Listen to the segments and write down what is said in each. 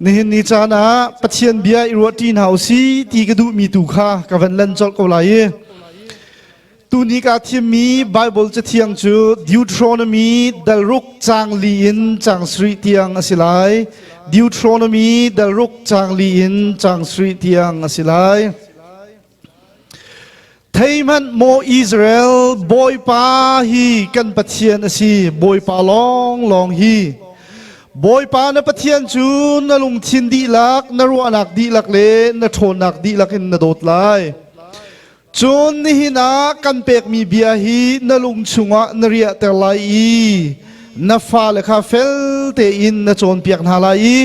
Nihin ni caan ah Pathian bia i ruahṭi hna u si ti ka duhmi tu kha ka van lan colh ko lai i tuni kaa thimmi Baibal Cathiang cu Deuteronomy dalruk caang li in caang sarih tiang a si lai. Deuteronomy dalruk caang li in caang sarih tiang a si lai. Thei hmanh maw Israel, Bawipa hi kan Pathian a si, Bawipa lawnglawng hi. Bawipa na Pathian cu na lungthin dihlak, na ruahnak dihlak le na ṭhawnnak dihlak in na dawt lai. Cun nihin ah kan pekmi bia hi na lung chungah na riahter lai i na fale kha fel tein na cawnpiak hna lai i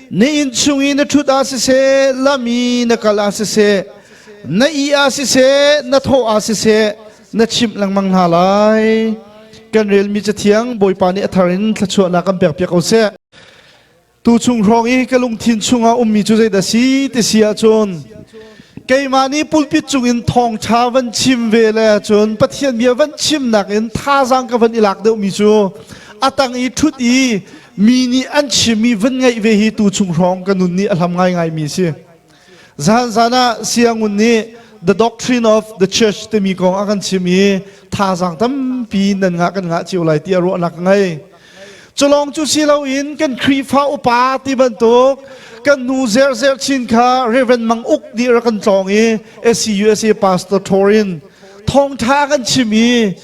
na inn chung i na ṭhut ah siseh, lam i na kal ah siseh, na i ah siseh, na thawh ah siseh, na chimh lengmang hna lai. Kan relmi Cathiang Bawipa nih a thar in thluachuahnak kan pekpiak ko seh. Tu chung hrawng i ka lungthin chungah ummi cu zeidah si ti si ahcun keimah nih pulpit cungin thawngṭha van chim ve le cun Pathian bia van chimnak in thazaang ka van i lak deuhmi cu a tang i ṭhut i mi nih an chimmi van ngaih ve hi tu chung hrawng ka nun nih a hlam ngaingaimi a si. Zan zan ah siangun nih The Doctrine of the Church timi kong a kan chim i thazaang tampi nan ngah kan ngah cio lai tiah ruahnak ka ngei. Culong cu si loin kan Khrihfa upa ti bantuk kan nu zerzer chin kha Reverend Mang Uk nih rak kan tlawng i SCUSA Pastor Thorin thawngtha kan chim i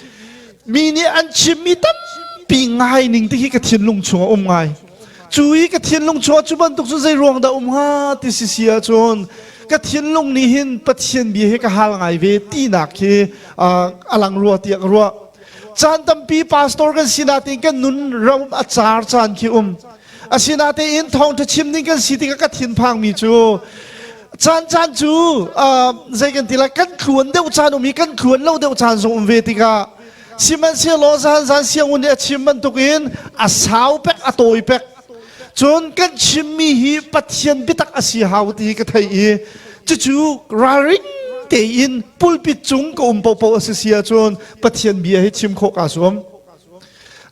mi nih an chimmi tampi ngai ning ti hi ka thinlung chungah um ngai. Cu i ka thinlung chungah cu bantuk cu zei ruang dah um hnga ti si si ahcun ka thinlung nih hin Pathian bia hi ka hal ngai ve tinak khi a lang rua tiah ka ruah. Caan tampi pastor kan sinatein kan nun ram a car caan khi um. Asinatein thawngṭha chim ding kan si tikah ka thinphangmi cu caan caan cu zei kan ti lai kan tluan deuh caan um i kan tluan lo deuh caan zong um ve tikah sihmanhsehlaw zan zan sianginn nih a chim bantukin a sau pek a tawi pek cun kan chimmi hi Pathian biatak a si hau ti ka thei i cucu ralring tein pulpit cung ka um popo a si si ahcun Pathian bia hi chim khawh kaa zuam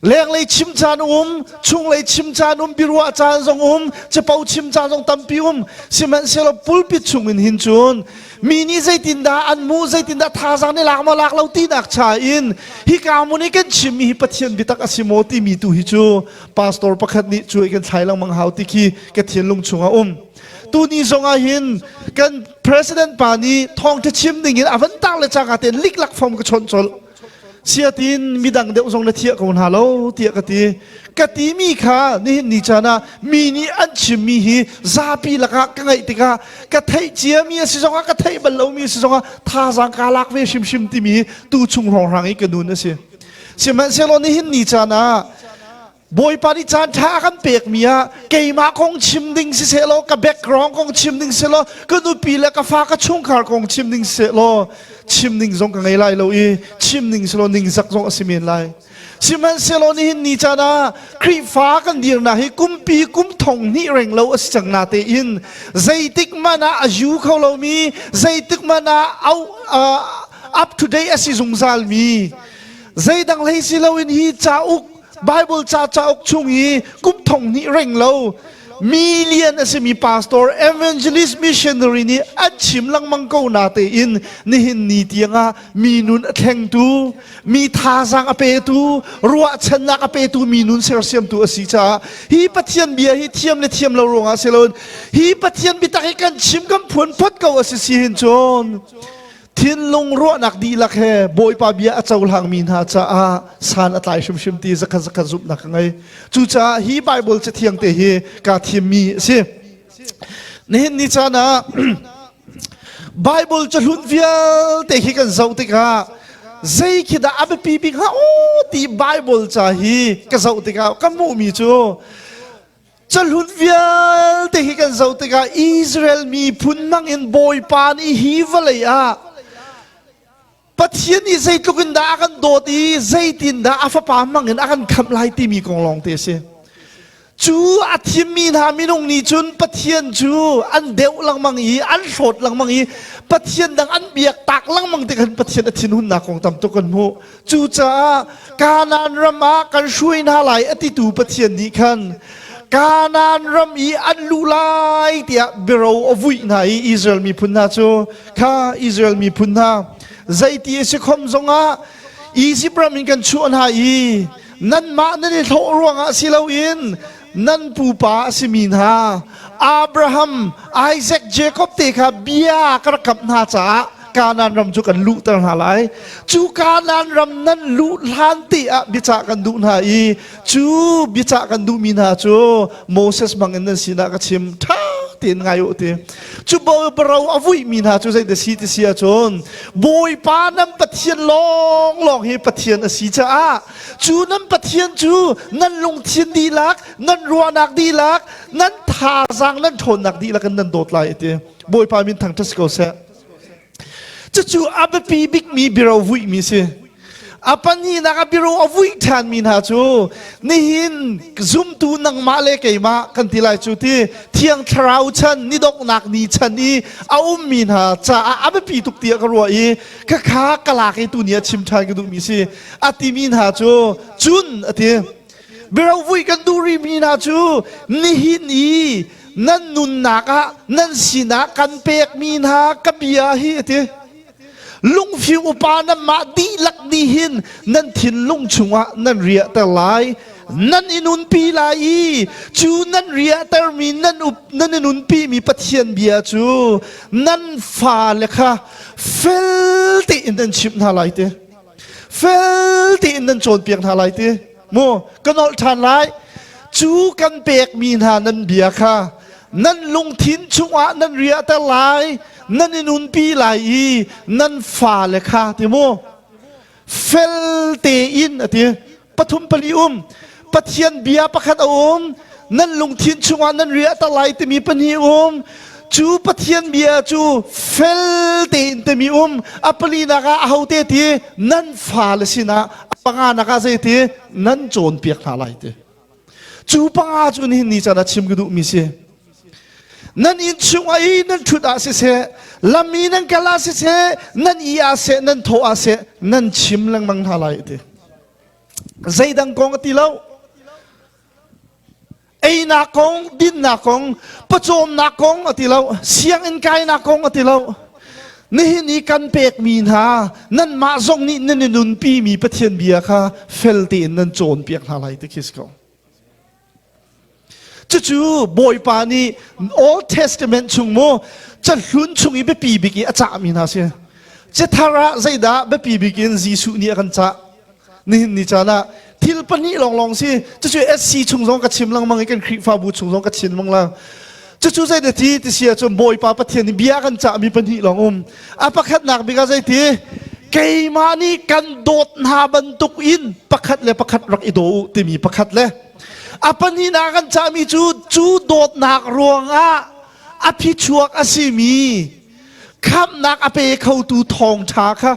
Lenglei chim caan um, chunglei chim caan um, biaruah caan zong um, capo chim caan zong tampi um. Sihmanhsehlaw pulpit chung in hin cun mi nih zeitindah an mu, zeitindah thazaang nih lak maw lak lo tinak cha in hika hmun i kan chimmi hi Pathian biatak a si maw timi tu hi cu pastor pakhat nih cuai kan thlai lengmang hau ti khi ka thinlung chungah um. Tuni zong ah hin kan president pa nih thawngtha chim ding in a van tar le cangka tein liklak fom ka chawnh colh. Siatin midang deuh zong na thiah ko hna lo tiah ka ti. Ka timi kha nihin ni caan ah mi nih an chimmi hi zapi lakah ka ngaih tikah ka theih ciami a si zongah ka theih bal lomi a si zongah thazaang kaa lak ve hrimhrim timi tu chung hrawnghrang i ka nun a si. Sihmanhsehlaw nihin ni caan ah Bawipa nih caan ṭha a kan pekmi ah keimah kong chim ding siseh law ka background kong chim ding siseh law ka nupi le ka fa ka chungkhar kong chim ding siseh law chim ding zong ka ngei lai lo i chim ding selaw ningzak zong a si men lai. Sihmanhsehlaw nihin ni caan ah Khrihfa kan dirnak hi kumpi kum thong hnih reng lo a si cang na tein zeitik hmanh ah a yu kho lomi zeitik hmanh ah au up to date a si zungzal mi zeidang hlei si loin hi cauk Bible ca cauk chung i kum thong hnih reng lo million a simi pastor evangelist missionary nih an chim lengmang ko na tein nihin ni tiangah mi nun a thlengtu mi thazaang a petu ruahchannak a petu mi nun sersiamtu a si caah hi Pathian bia hi thiam le thiam lo ruangah si loin hi Pathian biatak hi kan chim kan phuan phot ko a si si hin cun Thinlung ruahnak dihlak he Bawipa bia a cohlangmi hna caah san a tlai hrimhrim ti zakhat zakhat zumhnak ka ngei. Cucaah hi Bible cathiang te hi kaa thimmi a si. Nihin ni caan ah Bible cahlun vialte hi kan zoh tikah zei khi dah a biapi bik hnga aw ti Bible ca hi ka zoh tikah ka hmuhmi cu Cahlun vialte hi kan zoh tikah Israel miphun hmang in Bawipa nih hi vawlei ah Pathian nih zeitluk in dah a kan dawt i zeitin dah a fapa hmang in a kan khamh lai timi kong lawng te a si. Cu a thimmi hna minung nih cun Pathian cu an deuh lengmang i an hlawt lengmang i Pathian dang an biak tak lengmang tik khan Pathian a thinhunnak kong tam tuk kan hmuh. Cucaah Kanaan ram ah kan hruai hna lai a titu Pathian nih khan. Kanaan ram i an luh lai tiah biaro a vuih hna i Israel miphun hna cu kha Israel miphun hna zeiti a si khom zongah Izipt ram in kan chuah hna i nanmah nan i hlawh ruangah si loin nan pupa a simi hna Abraham, Isaac, Jacob te kha bia ka rak kamh hna caah Kanaan ram cu kan luhter hna lai. Cu Kanaan ram nan luh hlan te ah biacah kan duh hna i cu biacah kan duhmi hna cu Moses hmang in nan sinah ka chim ṭha tein ngai u ti. Cu baro a vuihmi hna cu zei si ti si ahcun Bawipa nan Pathian lawnglawng hi Pathian a si caah cu nan Pathian cu nan lungthin dihlak, nan ruahnak dihlak, nan thazaang, nan ṭhawnnak dihlak in nan dawt lai a ti. Bawipa min thangṭhat si ko seh. Cucu a biapi bikmi biro vuihmi si. A pahnihnak a biro a vuih ṭhanmi hna cu nihin zumtu nangmah le keimah kan ti lai cu ti Thiang Thlarau chan ni donghnak ni chan i a ummi hna caah a biapi tuk tiah ka ruah i khakha ka lak i tuni a chim ṭhan ka duhmi si. A timi hna cu cun a ti. Biarovui kan duh rihmi hna cu nihin i nan nunnak ah nan sinah kan pekmi hna ka bia hi a ti. Lungfim upa nanmah dihlak nih hin nan thinlung chungah nan riahter lai. Nan i nunpi lai i cu nan riahtermi nan up nan i nunpimi Pathian bia cu nan fale kha fel tein nan chimh hna lai ti. Fel tein nan cawnpiak hna lai ti. Mu ka nolh ṭhan lai. Cu kan pekmi hna nan bia kha nan lungthin chungah nan riahter lai, nan i nunpi lai i nan fale kha ti mu fel tein a ti. Pathum pali um. Pathian bia pakhat a um. Nan lungthin chungah nan riahter lai timi pahnih um. Cu Pathian bia cu fel tein timi um. A palinak ah ahote ti nan fale sinah a panganak ah zei ti nan cawnpiak hna lai ti. Cu panga cu nihin ni caan ah chim ka duhmi si. Nan inn chungah i nan ṭhut ah siseh, lam i nan kal ah siseh, nan i ah seh, nan thaw ah seh, nan chim lengmang hna lai ti. Zeidang kong a ti lo. Einak kong, dinnak kong, pawcawmnak kong a ti lo. Sianginn kainak kong a ti lo. Nihin i kan pekmi hna nanmah zong nih nan i nunpimi Pathian bia kha fel tein nan cawnpiak hna lai ti khi si ko. Cucu Bawipa nih Old Testament chung mu cahlun chung i biapi bik i a cahmi hna si. Cathar ah zeidah biapi bik in Jesuh nih a kan cah? Nihin ni caan ah thil pahnih lawnglawng si. Cucu SC chung zong ka chim lengmang i kan Khrihfabu chung zong ka chim lengmang la. Cucu zei ti ti si ahcun Bawipa Pathian nih bia kan cahmi pahnih lawng um. A pakhatnak bik ah zeiti? Keimah nih kan dawt hna bantuk in pakhat le pakhat rak i daw u timi pakhat le a pahnihnak kan cahmi cu cu dawtnak ruangah a phichuak a simi khamhnak a pe khotu thawngṭha kha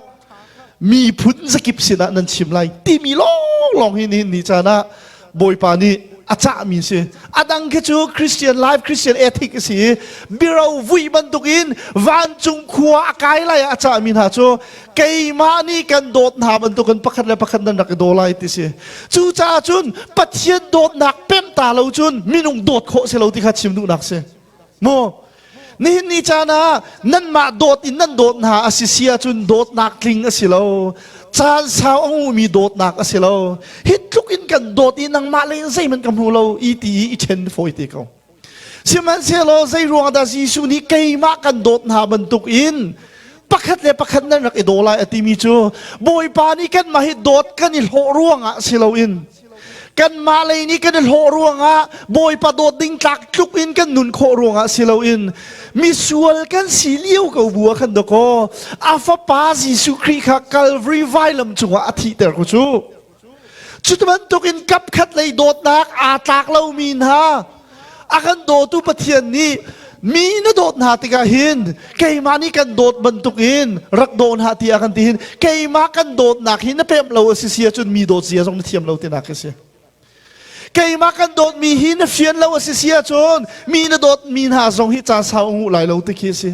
miphun zakip sinah nan chim lai timi lawnglawng hi nihin ni caan ah Bawipa nih a cahmi si. A dang khi cu Christian life, Christian ethic a si i biro vui bantukin vancung khua a kai lai ah a cahmi hna cu keimah nih kan dawt hna bantukin pakhat le pakhat nan rak i daw lai ti si. Cucaah cun Pathian dawtnak pemh ta lo cun minung dawt khawh si lo ti kha chim duhnak si. Mu nihin ni caan ah nanmah dawt in nan dawt hna a si si ahcun dawtnak tling a si lo. Caan sau a nguhmi dawtnak a si lo. Hi tluk in kan dawt i nangmah lei in zeihmanh ka hmu lo i ti i i ṭhen fawi te ko. Sihmanhsehlaw zei ruang dah Jesuh nih keimah kan dawt hna bantuk in pakhat le pakhat nan rak i daw lai a timi cu Bawipa nih kanmah hi dawt kan i hlawh ruangah si loin Kanmah lei nih kan i hlawh ruangah Bawipa dawt ding tlak tluk in kan nun khawh ruangah si loin misual kan si lio ko bu ah khan dakaw a fapa Jesuh Khrih kha Calvary vailam cungah a thihter ko cu. Cu bantukin kapkhat lei dawtnak aa tlak lomi hna a kan dawtu Pathian nih mi na dawt hna tikah hin keimah nih kan dawt bantukin rak daw hna tiah kan ti hin keimah kan dawtnak hi na pemh lo a si si ahcun mi dawt zia zong na thiam lo tinak a si. Keimah kan dawtmi hi na fian lo a si si ahcun mi na dawtmi hna zong hi caan sau a nguh lai lo ti khi a si.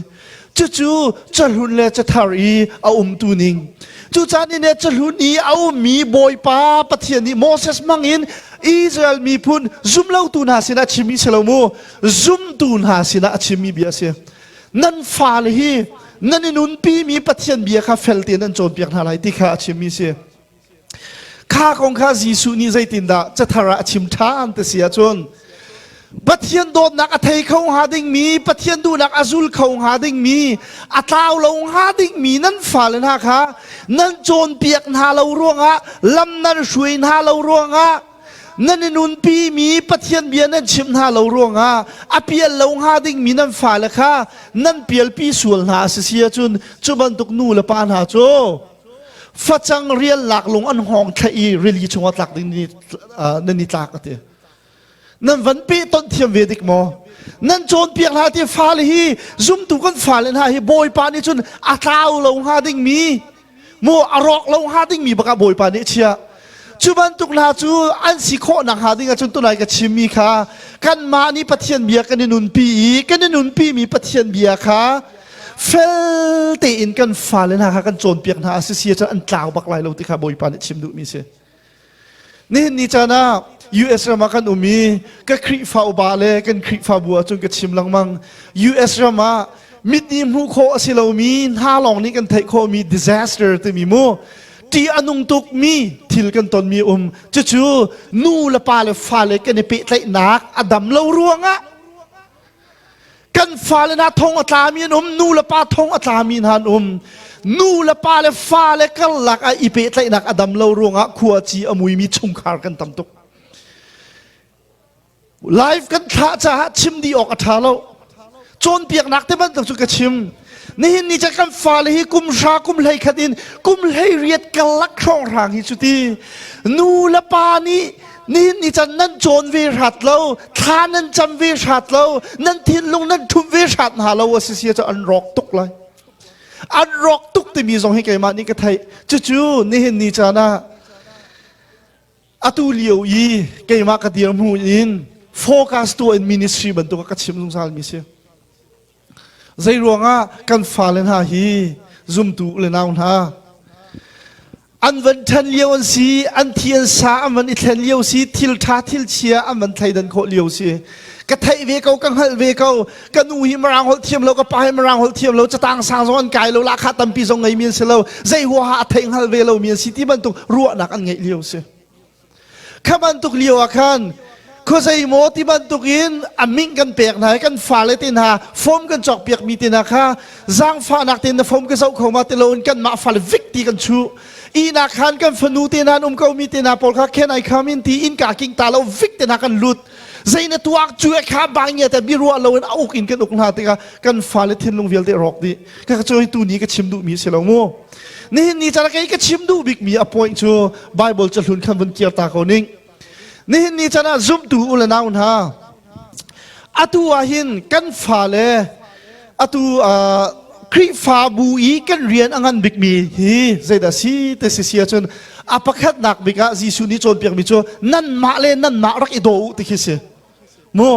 Cucu cahlun le cathar i a umtu ning. Cucaan in cahlun i a ummi Bawipa Pathian nih Moses hmangin Israel miphun zumlotu hna sinah a chimmi si lo mu, zumtu hna sinah a chimmi bia a si. Nan fale hi nan i nunpimi Pathian bia kha fel tein an cawnpiak hna lai ti kha a chimmi si. Kha kong kha Jesuh nih zeitindah cathar ah a chim ṭhan ti si ahcun Pathian dawtnak a thei kho hnga dingmi, Pathian duhnak a zul kho hnga dingmi, a tlau lo hnga dingmi nan fale hna kha nan cawnpiak hna lo ruangah, lam nan hruai hna lo ruangah, nan i nunpimi Pathian bia nan chimh hna lo ruangah a pial lo hnga dingmi nan fale kha nan pialpi sual hna a si si ahcun cu bantuk nu le pa hna cu facang rial lak lung an hngawng thlaih i rili chungah tlak ding nan i tlak a ti. Nan van peh tonh thiam ve dik maw? Nan cawnpiak hna ti fale hi zumtu kan fale hna hi Bawipa nih cun a tlau lo hnga dingmi mu a rawk lo hnga dingmi bakah Bawipa nih a chiah. Cu bantuk hna cu an si khawhnak hnga ding ahcun tunai ka chimmi kha kanmah nih Pathian bia kan i nunpi i kan i nunpimi Pathian bia kha fel tein kan fale hna kha kan cawnpiak hna a si si ahcun an tlau bak lai lo ti kha Bawipa nih chim duhmi si. Nihin ni caan ah US ram ah kan um i ka Khrihfa upa le kan Khrihfabu ahcun ka chim lengmang. US ram ah mit nih hmuh khawh a si lomi hna lawng nih kan theih khawhmi disaster timi mu ṭih a nung tukmi thil kan tonmi um. Cucu nu le pa le fale kan i pehtlaihnak a dam lo ruangah Kan fale hna thong a tlami an um, nu le pa thong a tlami hna an um. Nu le pa le fale karlak ah i pehtlaihnak a dam lo ruangah khua ci a muimi chungkhar kan tam tuk. Live kan thlah caah chim dih awk a ṭha lo. Cawnpiaknak te bantuk cu ka chim. Nihin ni ca kan fale hi kum hra kum hlei khat in kum hlei riat karlak hrawnghrang hi cu ti. Nu le pa nih Nihin ni can nan cawn ve hrat lo, thla nan cam ve hrat lo, nan thinlung nan ṭhum ve hrat hna lo a si si cu an rawk tuk lai. An rawk tuk timi zong hi keimah nih ka theih. Cucu nihin ni caan ah atu lio i keimah ka dirhmun in focus tuah in ministry bantuk ka chim zungzal mi si. Zei ruangah kan fale hna hi zumtu le nau hna an van ṭhan lio an si, an thi an sa an van i thlen lio si, thil ṭha thil chia an van thleidan khawh lio si. Ka theih ve ko, ka hngalh ve ko, ka nu hi Mirang holh thiam lo, ka pa hi Mirang holh thiam lo, catang sang zong an kai lo, lahkhah tampi zong ngeimi an si lo, zei huaha a theih hngal ve lomi an si ti bantuk ruahnak an ngeih lio si. Kha bantuk lio ah khan khuazei maw ti bantuk in a ming kan pek hna i kan fale te hna form kan cawk piak mi te hna kha zaangfahnak tein na form ka zoh kho ma ti loin kanmah fale vik ti kan chuh ihnak khan kan fanu te hna an um ko mi te hna pawl kha can I come in ti innka king ta lo vik te hna kan lut zei na tuak cu kha bang te bi ruah loin a uk in kan uk hna tikah kan fale thinlung vialte rawk dih ka cu tu ni ka chim duh mi si lo mu Nihin ni caan kei ka chim duh bikmi a point cu Bible cahlun khan vun kir ta ko ning. Nihin ni caan ah zumtu u le nau hna atu ah hin kan fale atu Khrihfabu i kan rian a ngan bikmi hi zeidah si te si si ahcun a pakhatnak bik ah Jesuh nih cawnpiakmi cu nanmah le nanmah rak i daw u ti khi si. Mu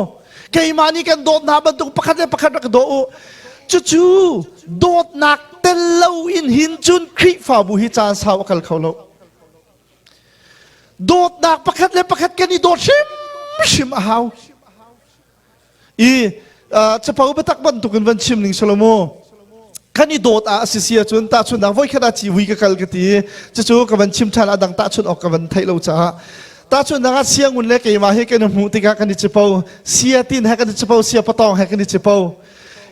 keimah nih kan dawt hna bantuk pakhat le pakhat rak daw u. Cucu dawtnak tel lo in hin cun Khrihfabu hi caan sau a kal kho lo. Dawtnak pakhat le pakhat kan i dawt hrimhrim a hau. I capo biatak bantukin van chim ning Salomo kan i dawt ah a si si ahcun tahchunhnak voikhat ah civui ka kal ka ti cucu ka van chim ṭhan a dang tahchunh awk ka van theih lo caah tahchunhnak ah siangun le keimah hi kan i hmuh tikah kan i cipo sia tin he kan i cipo sia patawng he kan i cipo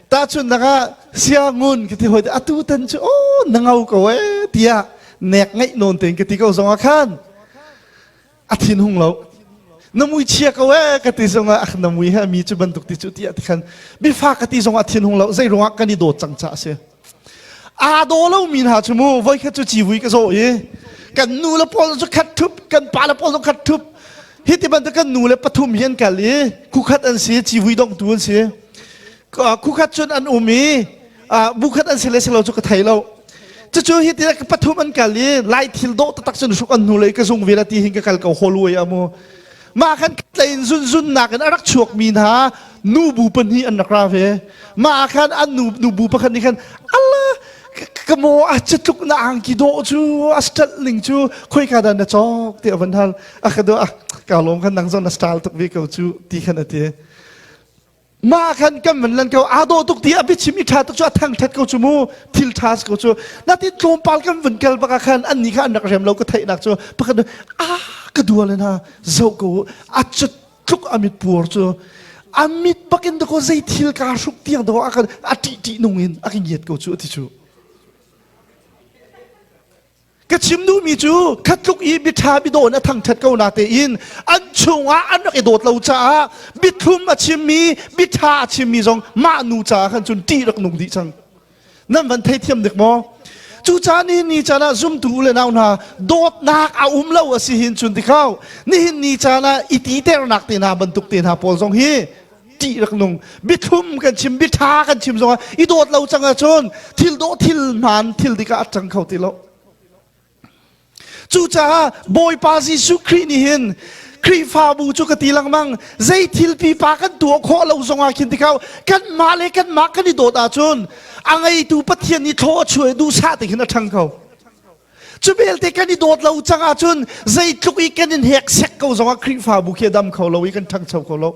tahchunhnak ah siangun ka ti hoi atu tan cu oh na ngau ko eh tiah nek ngaih nawn tein ka ti ko zong ah khan a thin hung lo na mui chia ko ee ka ti zongah ah na mui he mi cu bantuk ti cu tiah ti khan bifa ka ti zongah thin hung lo zei ruangah kan i dawt cang ca a si aa daw lo mi hna cu mu voikhat cu civui ka zawh i kan nu le pawl cu khat thup kan pa le pawl cu khat thup hi ti bantuk kan nu le pathum hi an kal i khukhat an si civui dongtu an si khukhat cun an um i bukhat an si le si lo cu ka thei lo cucu hi ti pathum an kal i lai thil dawh taktak cun hruk an hnu lei ka zung ve la ti hin ka kal ko hallway ah mu mah khan tlein zun zun nak in a rak chuak mi hna nu bu pahnih an rak ra ve mah ah khan an nu nu bu pakhat nih khan ala ka Ka maw a citluk na angki dawh cu a style ning cu khoika dah na cawk tiah van hal. A ka dawh ka lawm khan nang zong na style tuk ve ko cu ti khan a ti. Mah khan kan van lan ko aa dawh tuk ti a biachim i ṭha tuk cu a thangṭhat ko cu mu thil ṭha si ko cu natin tlawmpal kan vun kal bak ah khan annih kha an rak rem lo ka theihnak cu pakhat a ka dual in ha zoh ko a cut tluk a mit puar cu a mit bakin dakaw zei thil kaa hruk tiang dakaw a kan a ṭih ṭih nung in a ka ngiat ko cu a ti cu Ka chim duhmi cu khatluk i biaṭha bidawn a thangṭhat ko na tein an chungah an rak i dawt lo caah biathlum a chimmi biaṭha a chimmi zong mah nu caah khan cun ṭih rak nung dih cang. Nan van theithiam dik maw? Cucaah nihin ni caan ah zumtu u le nau hna dawtnak a um lo a si hin cun tikhau nihin ni caan ah i titernak te hna bantuk te hna pawl zong hi ṭih rak nung biathlum kan chim biaṭha kan chim zongah i dawt lo cang ahcun thil dawh thil hmaan thil dik ah a cang kho ti lo cucaah Bawipa Jesuh Khrih nih hin Khrihfabu cu ka ti lengmang zei thil pipa kan tuah khawh lo zongah khin tikau kanmah le kanmah kan i dawt ahcun a ngeitu Pathian nih thlaw a chuah i duhsah te khin a ṭhang kho cu belte kan i dawt lo cang ahcun zeitluk i kan in hek sek ko zongah Khrihfabu khi a dam kho lo i kan ṭhangcho kho lo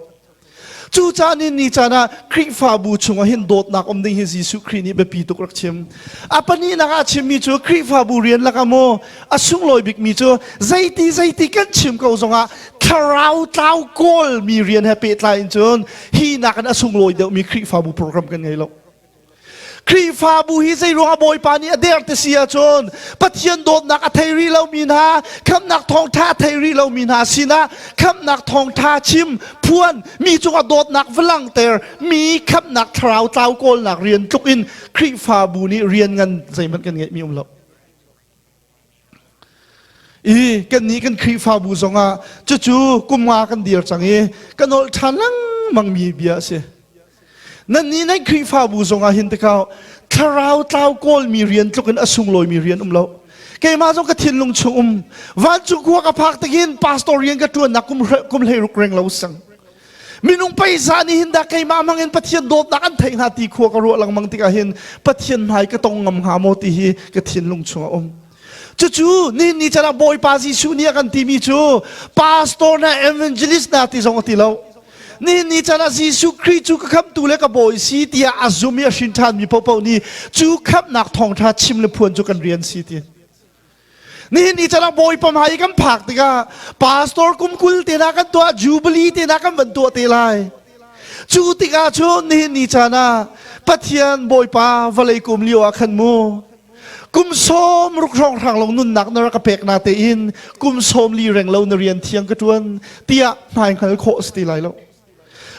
Cucaah ni ni caan ah Khrihfabu chungah hin dawtnak um ding hi Jesuh Khrih nih biapi tuk rak chim. A pahnihnak ah a chimmi cu Khrihfabu rian lakah maw a sunglawi bikmi cu zeiti zeiti kan chim ko zongah thlarau tlau kawlmi rian he pehtlai in cun hi nakin a sunglawi deuhmi Khrihfabu program kan ngei lo. Khrihfabu hi zei ruangah Bawipa nih a der te si ahcun Pathian dawtnak a thei rih lomi hna, khamhnak thawngṭha a thei rih lomi hna sinah khamhnak thawngṭha chim, phuan, mi cungah dawtnak va langhter, mi khamhnak thlarau tlau kawlnak rian tluk in Khrihfabu nih rian ngan zeihmanh kan ngeihmi um lo. I kannih kan Khrihfabu zongah cucu kum nga kan dir cang i ka nolh ṭhan lengmang mi bia a si. Nannih nan Khrihfabu zongah hin tikau thlarau tlau kawlmi rian tluk in a sunglawimi rian um lo. Keimah zong ka thinlung chung um vancung khua ka phak tikin pastor rian ka ṭuannak kum kum hleiruk reng lo sang. Minung paisa nih hin dah keimah hmang in Pathian dawtnak an theih hnga ti khua ka ruah lengmang tikah hin Pathian hmai ka tong ngam hnga maw ti hi ka thinlung chungah um. Cucu nihin ni chan ah Bawipa Jesuh nih a kan timi cu pastor na evangelist na ti zong a ti lo. Nihin ni chan ah Jesuh Khrih cu ka khamtu le ka bawi si tiah a zum i a hrin ṭhanmi paohpaoh nih cu khamhnak thawngṭha chim le phuan cu kan rian si ti. Nihin ni chan ah Bawipa hmai i kan phak tikah pastor kum 20 te hna kan tuah jubilee te hna kan van tuah te lai. Cu tikah cun nihin ni caan ah Pathian Bawipa vawlei kum lio ah khan mu kum 60 hrawnghrang long nunnak na rak ka pek na tein kum 40 reng lo na rian thiang ka ṭuan tiah hmai hngal khawh si ti lai lo.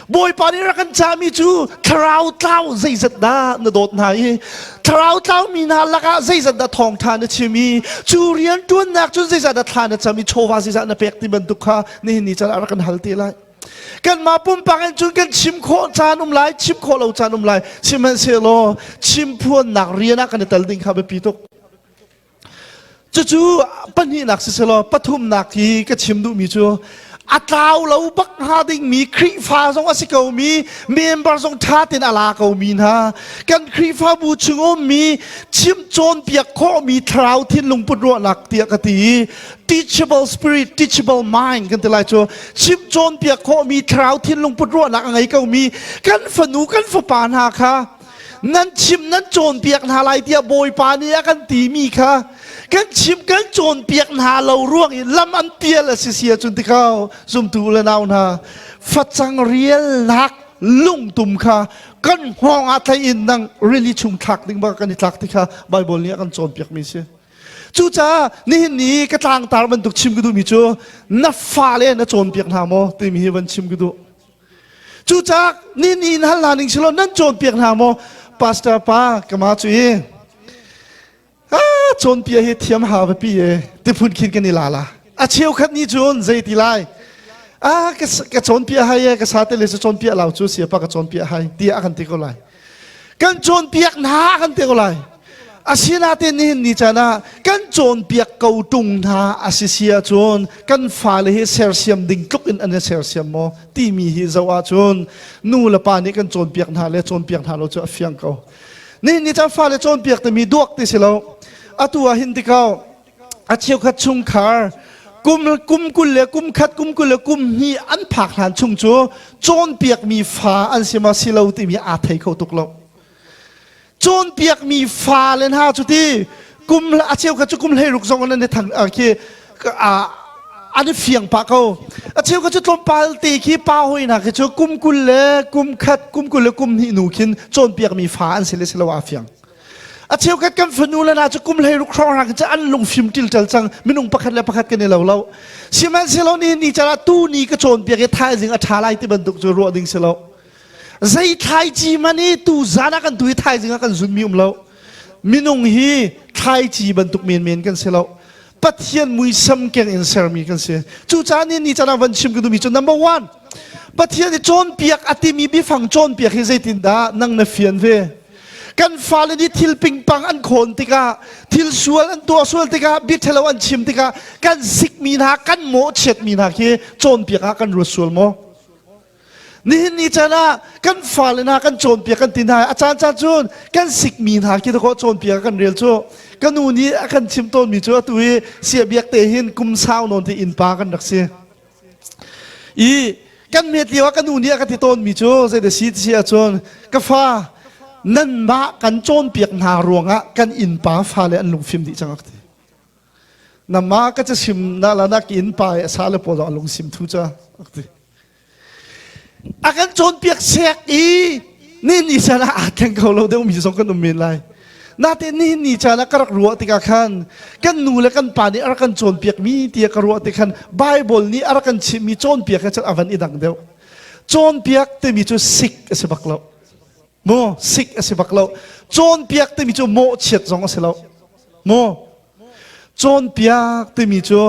Bawipa nih rak kan cahmi cu thlarau tlau zeizat dah na dawt hna i thlarau tlaumi hna lakah zeizat dah thawngṭha na chim i cu rian ṭuannak cun zeizat dah thla na cam i chawva zeizat na pek ti bantuk kha nihin ni caan ah rak kan hal te lai. Kanmah pumpak in cun kan chim khawh caan um lai, chim khawh lo caan um lai. Sihmanhsehlaw chimphuannak rian ah kan i tel ding kha biapi tuk. Cucu pahnihnak siselaw pathumnak hi ka chim duhmi cu a tlau lo bak hnga dingmi Khrihfa zong a si komi member zong ṭha tein a la komi hna kan Khrihfabu chung ummi chim cawnpiak khawhmi thlarau thinlung put ruahnak tiah ka ti i teachable spirit teachable mind kan ti lai cu chim cawnpiak khawhmi thlarau thinlung put ruahnak a ngei komi kan fanu kan fapa hna kha nan chim nan cawnpiak hna lai tiah Bawipa nih a kan timi kha kan chim kan cawnpiak hna lo ruang i lam an pial a si si ahcun tikau zumtu le nau hna facang rialnak lungtum kha kan hngawng ah thlei in nang rili chung thlak ding bak kan i tlak ti kha Bible nih a kan cawnpiak mi si. Cucaah nihin ni ka tlangtar bantuk chim ka duhmi cu na fale na cawnpiak hna maw timi hi van chim ka duh. Cucaah ni ni in hal hna ning silo nan cawnpiak hna maw pastor pa kama cu i ah cawnpia hi thiam ha va pi e ti phun khin kan i la la a cheukhat ni cun zei ti lai ah ka cawnpia hai e ka sa te le cu cawnpia lau cu siapa ka cawnpia hai tiah a kan ti ko lai Kan cawnpiak hna kan ti ko lai. Asinain nihin ni caan ah kan cawnpiak ko ṭung hna a si si ahcun kan fale hi sersiam ding tluk in an i sersiam maw timi hi zoh ahcun nu le pa nih kan cawnpiak hna le cawnpiak hna lo cu a fiang ko. Nihin ni caan fale cawnpiak timi duak ti si lo. Atu ah hin tikau a cheukhat chungkhar kum kum kul le kum khat kum kul le kum hnih an phak hlan chung cu cawnpiakmi fa an si ma si lo timi aa thei kho tuk lo. Cawnpiakmi fa le hna cu ti kum a cheukhat cu kum hleiruk zong an i thang khi an i fiang pah ko. A cheukhat cu tlawmpal te khi pa hoi hna khi cu kum kul le kum khat kum kul le kum hnih nu khin cawnpiakmi fa an si le si lo aa fiang. A cheukhat kan fanu le hna cu kum hleiruk hrawng hna cu an lungfim ṭilṭal cang minung pakhat le pakhat kan i lo lo. Sihmanhsehlaw ni ni caan ah tu ni ka cawnpiak i thaizing a ṭha lai ti bantuk cu ruah ding si lo. Zei thlaici man i tu zan ah kan tu i thaizing ah kan zunmi um lo. Minung hi thlaici bantuk menmen kan si lo. Pathian muisam keng in sermi kan si. Cucaah ni ni caan ah van chim ka duhmi cu number one, Pathian i cawnpiak a timi biafang cawnpiak hi zeitindah nang na fian ve? Kan fale nih thil pingpang an khawn tikah, thil sual an tuah sual tikah, bia ṭhalo an chim tikah kan sikmi hna, kan mawhchiatmi hna khi cawnpiak ah kan ruat sual maw? Nihin ni caan ah kan fale hna kan cawnpiak kan ti hna. A caan caan cun kan sikmi hna khi dakaw cawnpiak kan rel cu. Ka nu nih a kan chim tawnmi cu atu hi sia biak te hin kum sau nawn te innpa kan rak si. I kan hmet lio ah ka nu nih a ka ti tawnmi cu zei si ti si ahcun ka fa nanmah kan cawnpiak hna ruangah kan innpa fale an lungfim dih cang a ti. Namah ka casim na la nak innpa i a sa le pawl a lungsim thu ca a ti. A kan cawnpiak sek i ni ni caan ah aa thleng kho lo deuhmi zong kan um men lai. Natein nihin ni caan ah ka rak ruah tikah khan kan nu le kan pa nih a rak kan cawnpiakmi tiah ka ruah tik khan Bible nih a rak kan chimhmi cawnpiak he cun a van i dang deuh. Cawnpiak timi cu sik a si bak lo. Mu sik a si bak lo. Cawnpiak timi cu mawhchiat zong a si lo. Mu Cawnpiak timi cu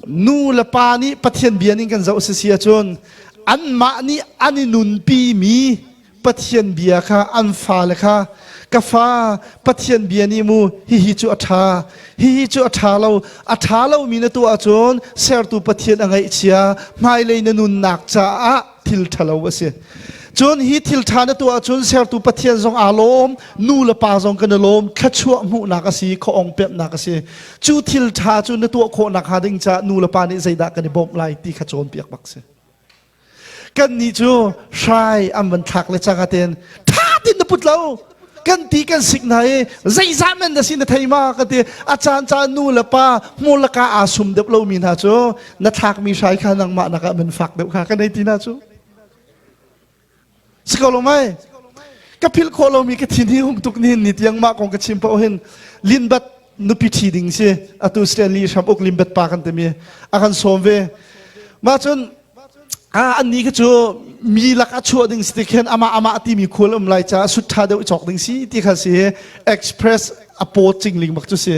nu le pa nih Pathian bia ning kan zoh si si ahcun anmah nih an i nunpimi Pathian bia kha an fale kha ka fa Pathian bia nih mu hihi cu a ṭha hihi cu a ṭha lo a ṭha lomi na tuah ahcun sertu Pathian a ngaihchia hmailei na nunnak caah thil ṭhalo a si Cun hi thil ṭha na tuah ahcun sertu Pathian zong aa lawm, nu le pa zong kan i lawm, thluachuah hmuhnak a si, khuaong pemhnak a si. Cu thil ṭha cu na tuah khawh nakhnga ding caah nu le pa nih zeidah kan i bawmh lai ti kha cawnpiak bak si. Kannih cu hrai an van thlak le cang aten ṭha tin na put lo kan ti kan sik hna i zeizah men na si na thei ma ka ti a caan caan nu le pa hmur le ka aa sum deuh lomi hna cu na thlakmi hrai kha nangmah nakah man fak deuh kha kan ei ti hna cu Si ko lo mai. Ka philh khawh lomi ka thin hi hung tuk nihin ni tiang mah kong ka chim paoh hin Linbat nupi ṭhi ding si atu Stanley hram uk Limbat pa kan timi a kan sawm ve. Mah cun ah an ni kha cu mi lak a chuah ding si ti khin amah amah timi khual um lai caah sut ṭha deuh i cawk ding si ti kha si express a paw cingling bak cu si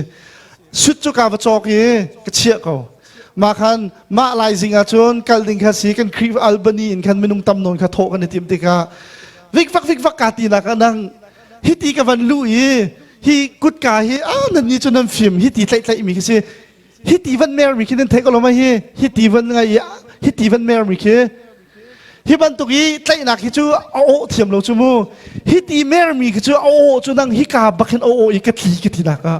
sut cu ka va cawk i ka chiah ko mah khan mah lai zing ah cun kal ding kha si kan Khrih Albany in khan minung tam nawn kha thawh kan i timh tikah vikvak vikvak ka ti nak ah nang hiti ka van lu i hi kutka hi ah nan ni cu nan fim hiti tlaih tlaih mi khi si hiti van mer mi khi nan theih ko lo ma hi hiti van ngai i hiti van mer mi khi hi bantuk i tlaihnak hi cu a awh thiam lo cu mu hiti mer mi khi cu a awh cu nang hi ka bak hin a awh i ka tli ka ti nak ah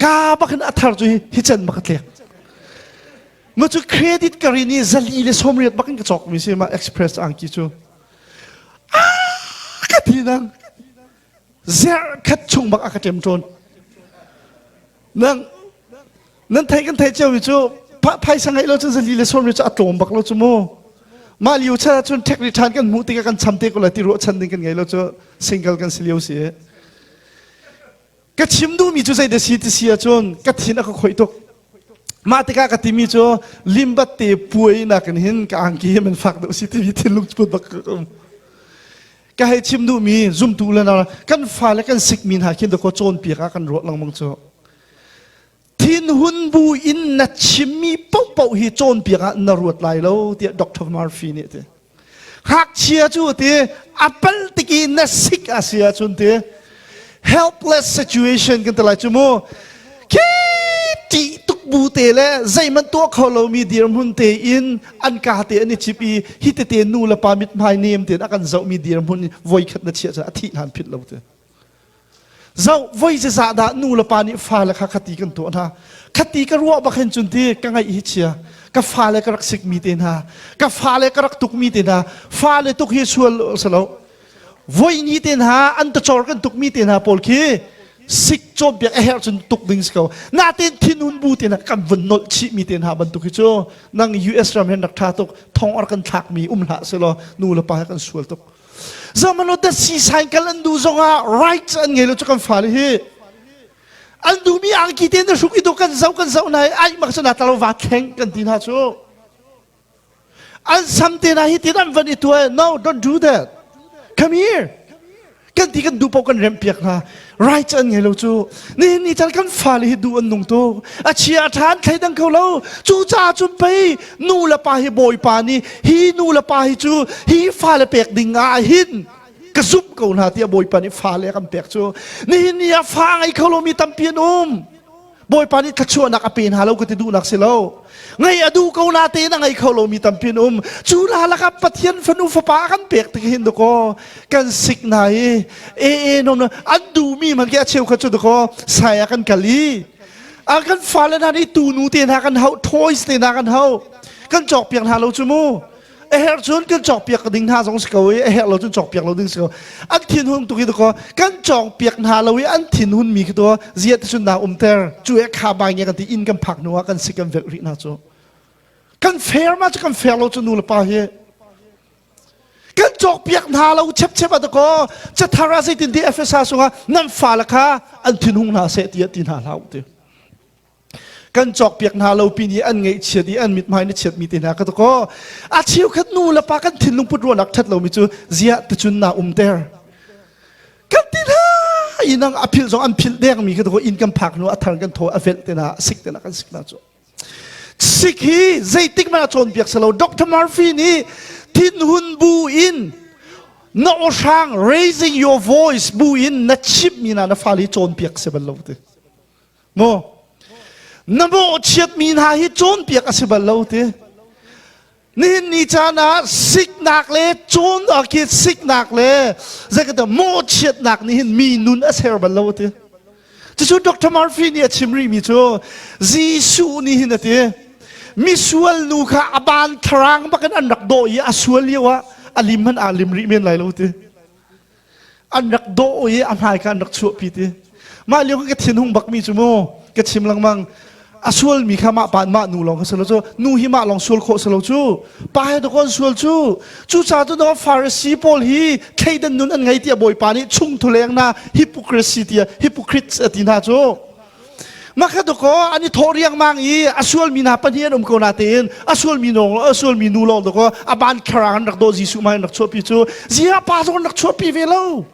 ka bak hin a thar cu hi chan bak a tlek Ma cu credit ka rin i zali le sawmriat bak in ka cawk mi si ma express angki cu. Ah, ka ti nang. Zer khat chung bak a ka ṭem ṭawn. Nang nan thei kan thei cio mi cu phaisa ngeih lo cun zali le sawmriat cu a tlawm bak lo cu mu. Mah lio chan ah cun ṭhek ri ṭhan kan hmuh tikah kan cham te ko lai ti ruah chan ding kan ngei lo cu single kan si lio si. Ka chim duhmi cu zeidah si ti si ahcun ka thin a ka khoih tuk. Mah tikah ka timi cu limbat te puai nakin hin ka angki hi man fak deuh si timi thinlung put bak ka um. Ka hei chim duhmi zumtu le na kan fale kan sikmi hna khin dakaw cawnpiak ah kan ruah lengmang cu. Thinhun bu in na chimmi paohpaoh hi cawnpiak ah na ruat lai lo tiah Dr. Murphy nih a ti. Ngakchia cu ti a pal tik i na sik a si ahcun ti helpless situation kan ti lai cu mu khi ṭih tuk bu te le zeihmanh tuah kho lomi dirhmun te in an ka te an i cip i hi tete nu le pa mithmai nem tein a kan zohmi dirhmun voi khat na chiah cun a thih hlan phit lo te. Zoh voi zah dah nu le pa nih fale kha khati kan tuah hna. Khati ka ruah bak hin cun ti ka ngaih hi chia. Ka fale ka rak sikmi te hna. Ka fale ka rak tukmi te hna. Fale tuk hi sual salo. Voi ni te hna an tacor kan tukmi te hna pawl khi sik cawnpiak a herh cun tuk ding si ko. Natin thinhun bu te hna kan vun nolh chihmi te hna bantuk hi cu nang US ram hin rak tha tuk thong ar kan thlakmi um hlah selaw nu le pa kan sual tuk. Zamano da si cycle an duh zongah rights an ngei lo cu kan fale hi. An duhmi angki te na hruk i do kan zoh kan zoh na ai mak cu na talo va thleng kan ti hna cu. An sam te na hi tin an van i tuai no don't do that. Come here. Kan ti kan duh paoh kan remh piak hna. Rights an ngei lo cu. Nihin ni caan kan fale hi duh an nung tuk. A chia a ṭha an thleidang kho lo. Cucaah cun pei nu le pa hi bawipa nih hi nu le pa hi cu hi fale pek ding ah hin ka zumh ko hna tiah bawipa nih fale a kan pek cu. Nihin ni ah fa ngei kho lomi tampi an um. Bawipa nih thluachuahnak a pe hna lo ka ti duhnak si lo. Ngei a duh ko na tein a ngei kho lomi tampi an um. Cu hna lakah Pathian fanu fapa a kan pek tik hin dakaw kan sik hna i e e nom an duhmi man ke a cheu kha cu dakaw saya kan kal i a kan fale hna nih tunu te hna kan hauh toys te hna kan hauh kan cawk piak hna lo cu mu a herh cun kan cawkpiak ding hna zong si ko i a herh lo cun cawkpiak lo ding si ko an thinhun tuk i ko kan cawkpiak hna lo i an thinhun mi khi to zia ti cun na umter cu e kha bai nge kan ti inn kan phak hnu ah kan si kan velh rih hna cu kan fair ma cu kan fair lo cu nu le pa hi kan cawkpiak hna lo chep chep a ko cathar ah zeitin ti Efesa sungah nan fale kha an thinhung hna seh tiah ti hna hlah ti Kan cawkpiak hna lo pin i an ngaihchiat i an mithmai na chiatmi te hna ka kaw a cheukhat nu le pa kan thinlung put ruahnak ṭhat lomi cu ziah ticun naa umter kan ti hna i nang a philh zong an philh dengmi ka kaw inn kan phak hnu a thar kan thaw a velh te hna sik te hna kan sik hna cu sik hi zeitik hmanh ah cawnpiak si lo Dr. Murphy nih thinhun bu in na aw hrang raising your voice bu in na chimhmi hna na fale hi cawnpiak si bal lo ti Maw? Na mawhchiatmi hna hi cawnpiak a si bal lo ti. Nihin ni caan ah siknak le cawn khi siknak le zeikata mawhchiatnak nih hin mi nun a ser bal lo ti. Cucu Dr. Murphy nih a chim rihmi cu Jesuh nih hin a ti. Misual nu kha a ban thlarang bakin an rak dawh i a sual lio ah a lim han aa lim rih men lai lo ti. An rak dawh i a hmai kha an rak chuahpi ti. Mah lio ka thinhung bakmi cu mu ka chim lengmang a sualmi kha mah pa mah nu lawng kha si lo cu nu hi mah lawng sual khawh si lo cu pa he dawkaw an sual cu cucaah cu no Pharisee pawl hi thleidan nun an ngei tiah Bawipa nih chung thuleng na hypocrisy tiah hypocrites a ti hna cu Makha dawkaw an i thawh riangmang i a sualmi hna pahnih an um ko na tein a sualmi nu a sualmi nu lawng dawkaw a ban kharang an rak dawh Jesuh mai an rak chuahpi cu ziah pa zong an rak chuahpi ve lo.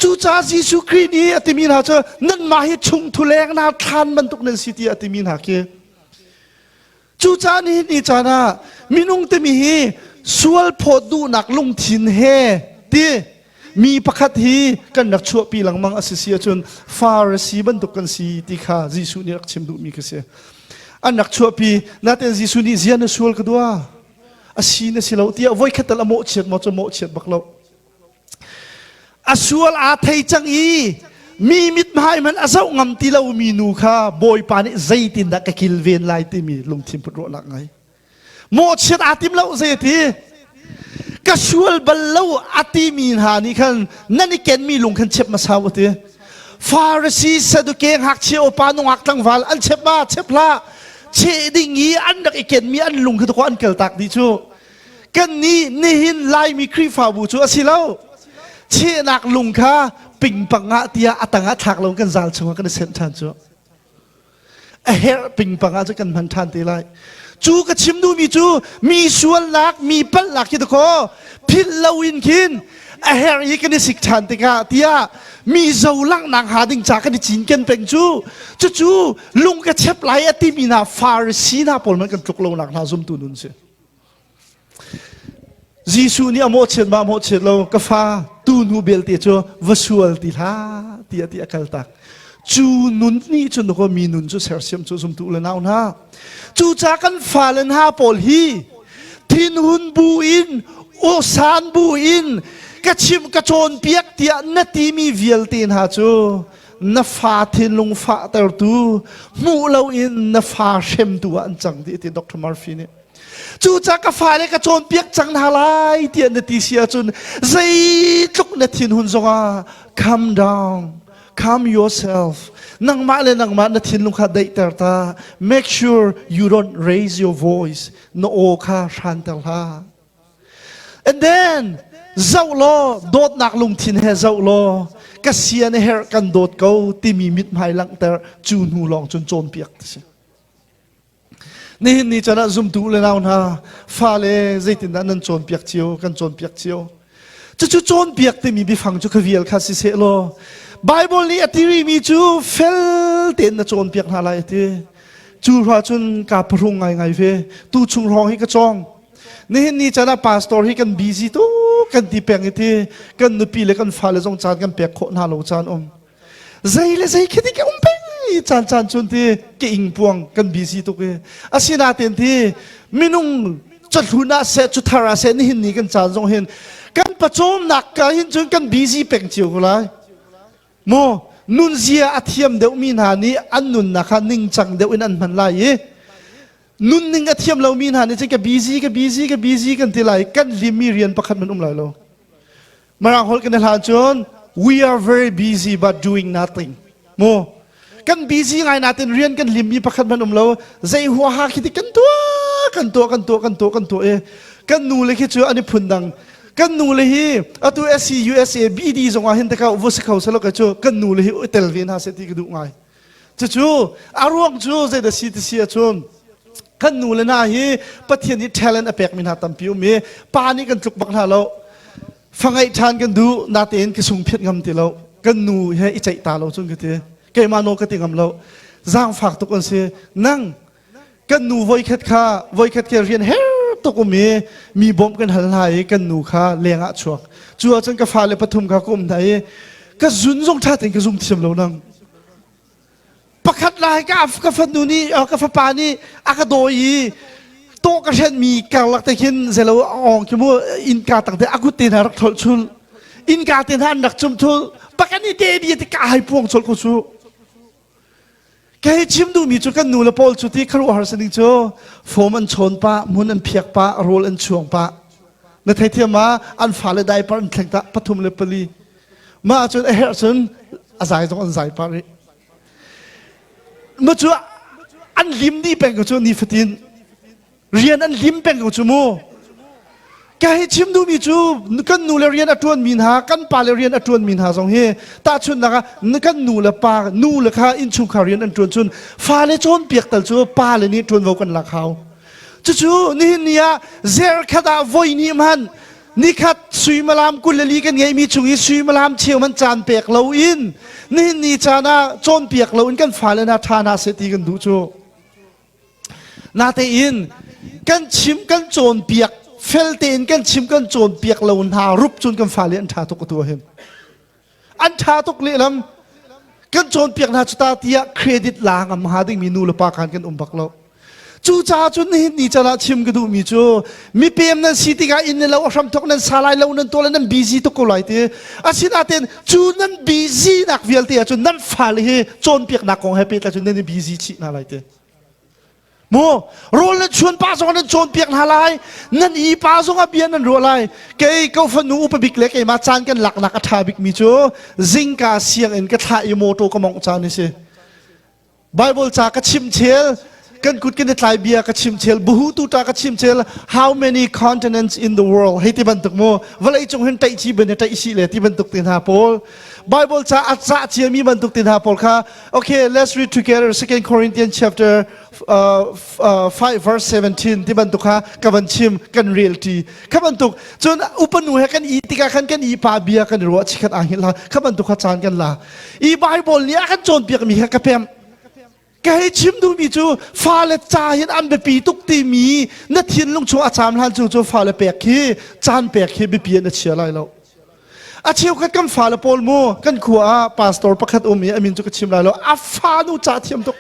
Cucaah Jesuh Khrih nih a timi hna cu nanmah hi chungthu leng hna thlan bantuk nan si tiah a timi hna khi. Cucaah nihin ni caan ah minung timi hi sual phawt duhnak lungthin he ti mi pakhat hi kan rak chuahpi lengmang a si si ahcun Pharisee bantuk kan si ti kha Jesuh nih rak chim duhmi khi si. An rak chuahpi natin Jesuh nih zia na sual ka dua a si na si lo tiah voikhat tal a mawhchiat maw cu mawhchiat bak lo. A sual aa thei cang i mi mithmai hmanh a zoh ngam ti lomi nu kha Bawipa nih zeitindah ka kilven lai timi lungthin put ruahnak ngai. Mawhchiat aa tim lo zei ti. Ka sual bal lo a timi hna nih khan nan i kenmi lung khan chep hmasa u ti. Pharisee Saduke ngakchia upa nungak tlangval an chep ma chep hlah. Cheh ding i an rak i kenmi an lung khi an kaltak dih cu. Kannih nihin Laimi Khrihfabu cu a si lo. Chehnak lung kha pingpang ah tiah a tang ah thlak lo kan zal chungah kan i senh ṭhan cu. A herh pingpang ah cu kan hman ṭhan te lai. Cu ka chim duhmi cu mi sualnak, mi palhnak khi dakaw philh loin khin a herh i kan i sik ṭhan tikah tiah mi zo langhnak hnga ding ca kan i cinken peng cu cucu lung ka chep lai a timi hna Pharisee hna pawl hmanh kan tluk lonak hna zumtu nun si. Jesuh nih a mawhchiat ma mawhchiat lo ka fa tu hnu belte cu va sual ti hlah tiah ti a kaltak. Cu nun nih cun ko mi nun cu sersiam cu zumtu le nau hna. Cucaah kan fale hna pawl hi thinhun bu in awsan bu in. Ka chim ka cawnpiak tiah na timi vialte hna cu na fa thinlung fahtertu hmuh loin na fa hremtu ah an cang ti ti Dr. Murphy nih. Cucaah ka fale ka cawnpiak cang hna lai tiah na ti si ahcun zeitluk na thinhun zongah calm down, calm yourself. Nangmah le nangmah na thinlung kha daihter ta. Make sure you don't raise your voice. Na aw kha hranter hlah. And then zoh law dawtnak lungthin he zoh law ka sia na herh kan dawt ko timi mithmai langhter cu hnu lawng cun cawnpiak ti si. Nihin ni chan ah zumtu le nau hna fale zeitindah nan cawnpiak cio kan cawnpiak cio. Cucu cawnpiak timi biafang cu ka vial kha si seh law Bible nih a ti mi cu fel tein na cawnpiak hna lai a ti. Cu hra cun kaa phuhrung ngaingai ve. Tu chung hrawng hi ka cawng. Nihin ni caan ah pastor hi kan busy tuk kan ti peng i ti kan nupi le kan fale zong caan kan pek khawh hna lo caan um. Zei le zei khi ti ka um peng i caan caan cun ti ke ing puang kan busy tuk i asinain ti minung cahlun ah seh cuthar ah seh nihin ni kan caan zong hin kan pawcawmnak ka hin cun kan busy peng cio ko lai. Maw nunzia a thiam deuhmi hna nih an nunnak kha ningcang deuh in an hman lai i nunning a thiam lomi hna nih cun ka busy ka busy ka busy kan ti lai kan limmi rian pakhat man um lai lo Mirang holh kan i hlan cun we are very busy but doing nothing mu kan busy ngai natin rian kan limmi pakhat man um lo zei huaha khi ti kan tuah kan tuah kan tuah kan tuah kan tuah i kan nu le khi cu an i phun dang kan nu le hi atu SC USA BD zong ah hin te ka vu si kho selo ka cu kan nu le hi tel ve hna se ti ka duh ngai Cucu a ruang cu zeidah si ti si ahcun kan nu le hna hi Pathian nih talent a pekmi hna tampi um i pa nih kan tluk bak hna lo. Fa ngeih ṭhan kan duh natein ka sung phiat ngam ti lo. Kan nu he i ceih ta lo cun ka ti. Keimah nawl ka ti ngam lo. Zaangfak tuk an si. Nang kan nu voikhat kha voikhat ke rian her tuk um i mi bawmh kan hal hna i kan nu kha leng ah chuak. Cu ahcun ka fale pathum kha ka um hna i ka zun zong ṭha tein ka zum thiam lo nang. Pakhat lai ka ka fanu nih ka fapa nih a ka dawi i tawh ka hrenmi karlak te khin zelo ong khi mu innka tang te a kut te hna rak tholh chul innka te hna an rak cum thul pakan i te bi te ka hai puang chol ko chu kei chim duhmi cu kan nu le pawl cu ti kharuahhar sining cu fom an chawn pa mun an phiak pa rawl an chuang pa na theithiam ma an fale diaper an thleng ta pathum le pali Mah ahcun a herh cun a zai zong an zai pah rih. Ma cu an lim dih peng ko cu nifatin. Rian an lim peng ko cu mu. Ka hei chim duhmi cu kan nu le rian a ṭuanmi hna, kan pa le rian a ṭuanmi hna zong hi tahchunhnak ah kan nu le pa nu le kha innchungkhar rian an ṭuan cun fale cawnpiak tal cu pa le nih ṭuanvo kan lak hau. Cucu nihin ni ah zerkhat ah voi nih hmanh Nikhat suimilam 22 kan ngeihmi chung i suimilam cheu man caan pek loin nihin ni caan ah cawnpiak loin kan fale hna ṭha hna seh ti kan duh cu. Natein kan chim kan cawnpiak fel tein kan chim kan cawnpiak lo hna rup cun kan fale an ṭha tuk atu hin. An ṭha tuk lehlam kan cawnpiak hna cu ta tiah credit la ngam hnga dingmi nu le pa khan kan um bak lo. Cucaah cun nihin ni can ah chim ka duhmi cu mipem nan si tikah inn le lo a hramthok nan sa lai lo nan tuah le nan busy tuk ko lai ti. Asinain cu nan busy nak vialte ah cun nan fale hi cawnpiaknak kong he pehtlai cun nan i busy chih hna lai ti. Mu rawl nan chuan pa zong nan cawnpiak hna lai nan i pa zong ah bia nan ruah lai kei ko fanu upa bik le keimah caan kan laknak a ṭha bikmi cu zingka sianginn ka thlah i motor ka mongh caan a si Bible ca ka chim chel kan kut kan i tlai bia ka chim chel buhu tu ta ka chim chel how many continents in the world hei ti bantuk mu vawlei cung hin taih chi ben taih si le ti bantuk te hna pawl Bible ca a cah ciami bantuk te hna pawl kha Okay, let's read together 2 Corinthians chapter uh, uh, 5 verse 17 ti bantuk kha ka van chim kan rel ti kha bantuk cun upanu he kan i tikah khan kan i pa bia kan ruah chikhat ang hin la kha bantuk kha caan kan la i Bible nih a kan cawnpiak mi kha ka pem ka hei chim duhmi cu fale ca hin an biapi tuk timi na thinlung chung a caam hlan cu cu fale pek khi caan pek khi biapi in a chia lai lo A cheukhat kan fale pawl mu kan khua ah pastor pakhat um i a min cu ka chim lai lo a fa nu ca thiam tuk.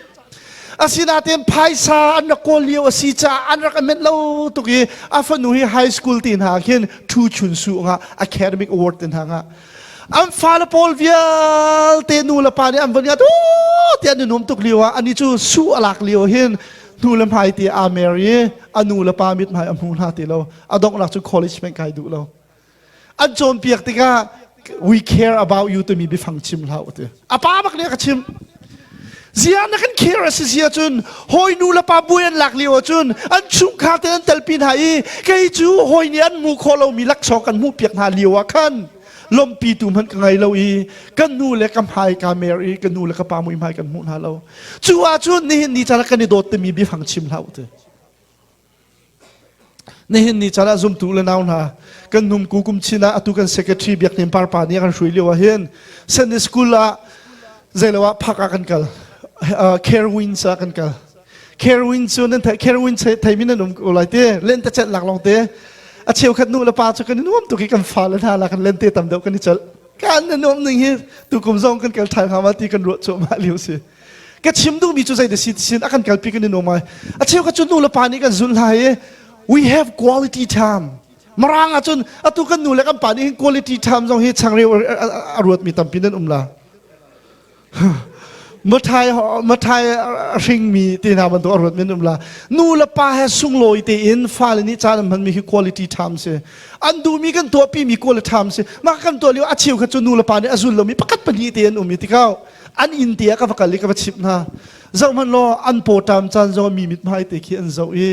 Asinain phaisa an rak kawl lio a si caah an rak ament lo tuk i a fanu hi high school ti hna khin Thu Chun Su nga academic award te hna nga an fale pawl vialte nu le pa nih an von ngat tiah an nuam tuk lio ah ani cu su a lak lio hin hnu le hmai ti aa mer i a nu le pa mit hmai a hmu hna ti lo a donghnak cu college hmanh kai duh lo an cawnpiak tikah we care about you timi biafang chim hlah u ti a pa bak nih a ka chim zia na kan care a si zia cun hawi nu le pa buai an lak lio ahcun an chungkhar te an telpi hna i kei cu hawi nih an hmuh khawh lomi laksawng kan hmuh piak hna lio ah khan lompi tu hmanh ka ngei lo i kan nu le ka hmai ka mer i ka nu le ka pa mui hmai kan hmuh hna lo cu ahcun nihin ni caan ah kan i dawt timi biafang chim hlah u ti Nihin ni caan ah zumtu le nau hna kan num ku kum chin ah atu kan secretary Biaknem Parpa nih a kan hrui lio ah hin Sunday school ah zeilo ah phak ah kan kal Carewinds ah kan kal Carewinds cu nan thei Carewinds thei min nan um ko lai te len te chet lak long te a cheukhat nu le pa cu kan i nuam tuk i kan fa le hna la kan len te tam deuh kan i cel kan na nuam ning hi tukum zong kan kal ṭhan hnga ma ti kan ruah cuahmah lio si ka chim duhmi cu zei si sin a kan kalpi kan i nuam ai a cheu ka cu nu le pa nih kan zulh hna i we have quality time marang ahcun atu kan nu le kan pa nih hin quality time zong hi changreu a ruatmi tampi nan um la mathai mathai a hringmi te hna bantuk a ruatmi nan um la nu le pa he sunglawi tein fale nih caan an hmanmi hi quality time si an duhmi kan tuahpi mi quality time si mah kan tuah lio a cheu kha cu nu le pa nih a zul lomi pakhat pahnih te an um i tikau an inn te ah ka va kal i ka va chimh hna zoh hmanh law an pawṭam caan zong mi mithmai te khi an zoh i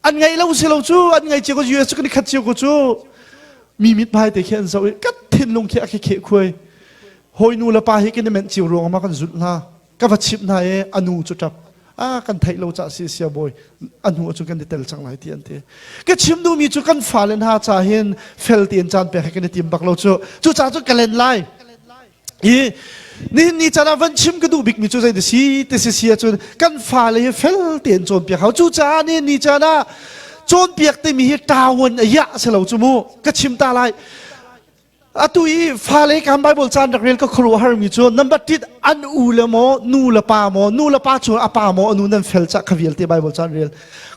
an ngaih lo si lo cu an ngaih cio ko US cu kan i khat cio ko cu mi mithmai te khi an zoh i ka thinlung khi a khi kheh khuai hawi nu le pa hi kan i menh cio ruang ma kan zulh hna ka va chimh hna i a nu cu ṭap a kan theih lo ca si sia bawi a hnu cu kan i tel cang lai ti an ti ka chim duhmi cu kan fale hna ca hin fel tein caan pek hi kan i tim bak lo cu cu ca cu ka len lai I nihin ni caan ah van chim ka duh bikmi cu zei si ti si si ahcun kan fale hi fel tein cawnpiak hau. Cucaah nihin ni caan ah cawnpiak timi hi ṭawan a yah si lo cu mu ka chim ta lai. Atu i fale kan Bible caan rak rel ka khuaruah harmi cu number tit an u le maw nu le pa maw nu le pa cu a pa maw a nu nan fel cah kha vialte Bible caan rel.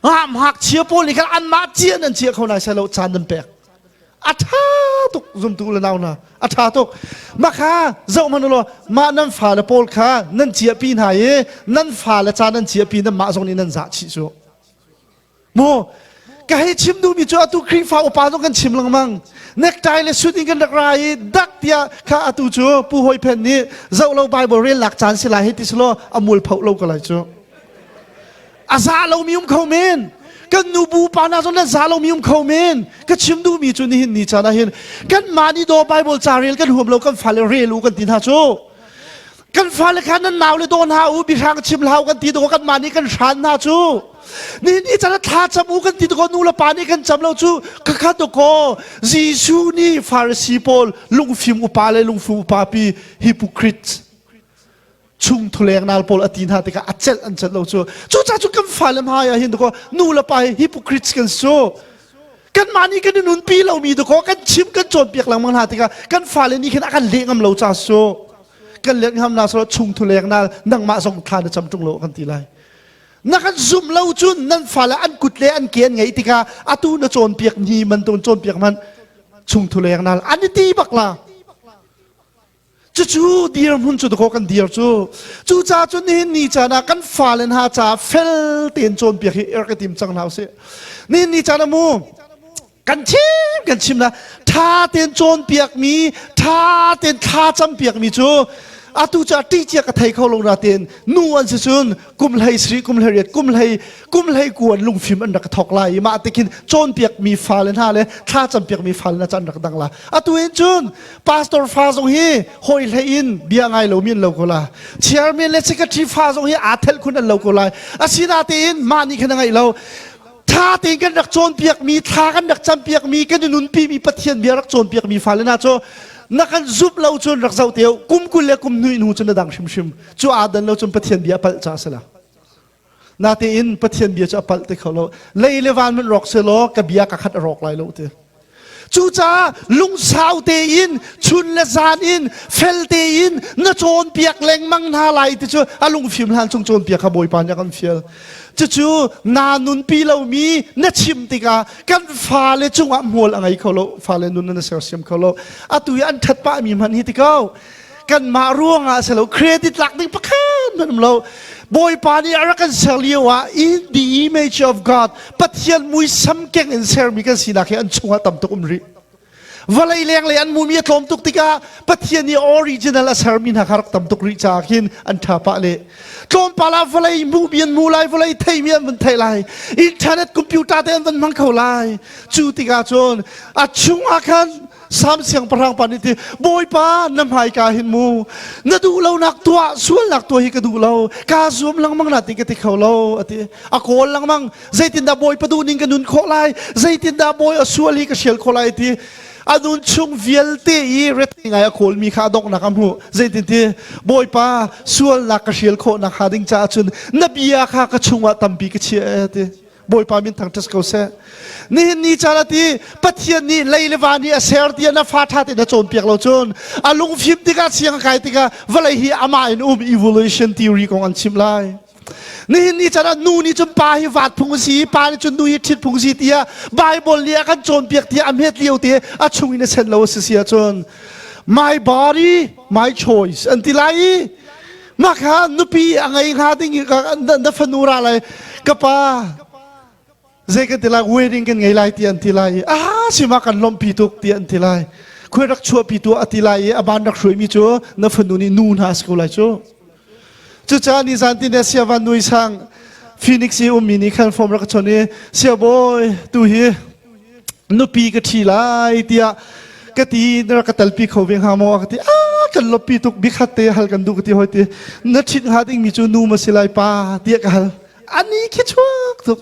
Ngah ngakchia pawl nih khan anmah cia nan cia kho nai sai lo caan nan pek. A ṭha tuk zumtu le nau hna a ṭha tuk mah kha zoh hmanh law mah nan fale pawl kha nan ciahpi hna i nan fale ca nan ciahpi nan mah zong nih nan zah chih cu mu ka hei chim duhmi cu atu Khrihfa upa zong kan chim lengmang necktie le suit in kan rak ra i dak tiah kha atu cu pu hoi phen nih zoh lo Bible rel lak caan si lai hei ti selaw a mual phoh lo ko lai cu a za lomi um kho men kan nu bu pa hna zong nan za lomi um kho men ka chim duhmi cu nihin ni caan ah hin kan mah nih daw Bible ca rel kan huam lo kan fale rel u kan ti hna cu kan fale kha nan nau le daw hna u bihrang chim hlau kan ti daw kan mah nih kan hran hna cu nihin ni caan ah thla cam u kan ti daw nu le pa nih kan cam lo cu khakha dawkaw Jesuh nih Pharisee pawl lungfim upa le lungfim upa pi hypocrites Chung thuleng nal pawl a ti hna tikah a celh an celh lo cu cucaah cu kan fale hmai ah hin dakaw nu le pa hi hypocrites kan su kanmah nih kan i nunpi lomi dakaw kan chim kan cawnpiak lengmang hna tikah kan fale nih khin a kan leh ngam lo ca su kan leh ngam na so chung thuleng nal nangmah zong thla na cam ṭung lo kan ti lai na kan zum lo cun nan fale an kut le an ke an ngeih tikah atu na cawnpiak ni man tun cawnpiak man chung thuleng nal an i ti bak la Cucu dirhmun cu dakaw kan dir cu. Cucaah cun nihin ni caan ah kan fale hna caah fel tein cawnpiak hi rak i tim cang hna usih. Nihin ni caan ah mu kan chim kan chim na ṭha tein cawnpiakmi ṭha tein thla campiakmi cu atu cu a ṭih cia ka thei kho lo na tein nu an si cun kum hlei sri kum hlei riat kum hlei kum hlei kuan lungfim an rak thok lai i mah te khin cawnpiakmi fale hna le thla campiakmi fale hna cu an rak dang la atu in cun pastor fa zong hi hawi hlei in bia ngai lomi an lo ko la chairman le secretary fa zong hi aa thelh khun an lo ko lai asinatein mah nih khan a ngaih lo tha tein kan rak cawnpiakmi thla kan rak campiakmi kan i nunpimi Pathian bia rak cawnpiakmi fale hna cu na kan zumh lo cun rak zoh te kum 20 le kum hnuih hnu cun na dang hrimhrim cu aa dan lo cun Pathian bia palh ca a si la Natein Pathian bia cu a palh te kho lo. Lei le van hmanh rawk selaw ka bia ka khat a rawk lai lo ti. Cucaah lungsau tein chun le zan in fel tein na cawnpiak lengmang hna lai ti cu a lungfim hlan chung cawnpiak kha Bawipa nih a kan fial. Cucu naa nunpi lomi na chim tikah kan fale cungah hmual a ngei kho lo, fale nun na sersiam kho lo. Atu i an ṭhat pahmi hmanh hi ti ko. Kanmah ruangah a si lo, credit lak ding pakhat hmanh um lo. Bawipa nih a rak kan ser lio ah in the image of God, Pathian muisam keng in sermi kan sinak hi an chungah tam tuk um rih. Vawlei lenglei an mumi a tlawm tuk tikah Pathian nih original a sermi hna kha rak tam tuk rih caah khin an ṭha pah le tlawmpal ah vawlei hmuhmi an hmu lai, vawlei theimi an vun thei lai, internet computer te an van hmang kho lai. Cu tikah cun a chungah khan Sam siangpahrang pa nih ti Bawipa na hmaika hin mu na duh lonak tuah sualnak tuah hi ka duh lo kaa zuam lengmang na ti ka ti kho lo ati a kawl lengmang zeitindah Bawipa duh ning ka nun khawh lai zeitindah Bawi a sual hi ka hrial khawh lai ti a nun chung vialte i rethei ngai a kawlmi kha a donghnak a hmuh zeitinti Bawipa sualnak ka hrial khawh nak hnga ding caah cun na bia kha ka chungah tampi ka chiah ti Bawipa min thangṭhat ko seh nihin ni caan ati Pathian nih lei le van hi a ser tiah na fa ṭha tein a cawnpiak lo cun a lungfim tikah siang a kai tikah vawlei hi amah in um evolution theory kong an chim lai Nihin ni chan ah nu nih cun pa hi vaat phung a si i pa nih cun nu hi ṭhit phung a si tiah Bible nih a kan cawnpiak tiah a hmet lio te a chung in a sen lo a si si ahcun my body my choice an ti lai i mah kha nupi a ngei hnga ding i na fanu ra lai ka pa zei kan ti lai wedding kan ngei lai ti an ti lai i ah sima kan lawmhpi tuk ti an ti lai khuai rak chuahpi tu a ti lai i a ban rak hruaimi cu na fanu nih nu hna a si ko lai cu Cucaah nizan tin le sia van nui sang Phoenix i ummi nih khan form rak ka chon i sia bawi tu hi nupi ka ṭhi lai tiah ka ti na rak ka talpi kho ve hnga maw ka ti ah kan loppi tuk bikhat te hal kan duh ka ti hoi ti na ṭhit hnga dingmi cu nu ma si lai pa tiah ka hal ani khi chuak tuk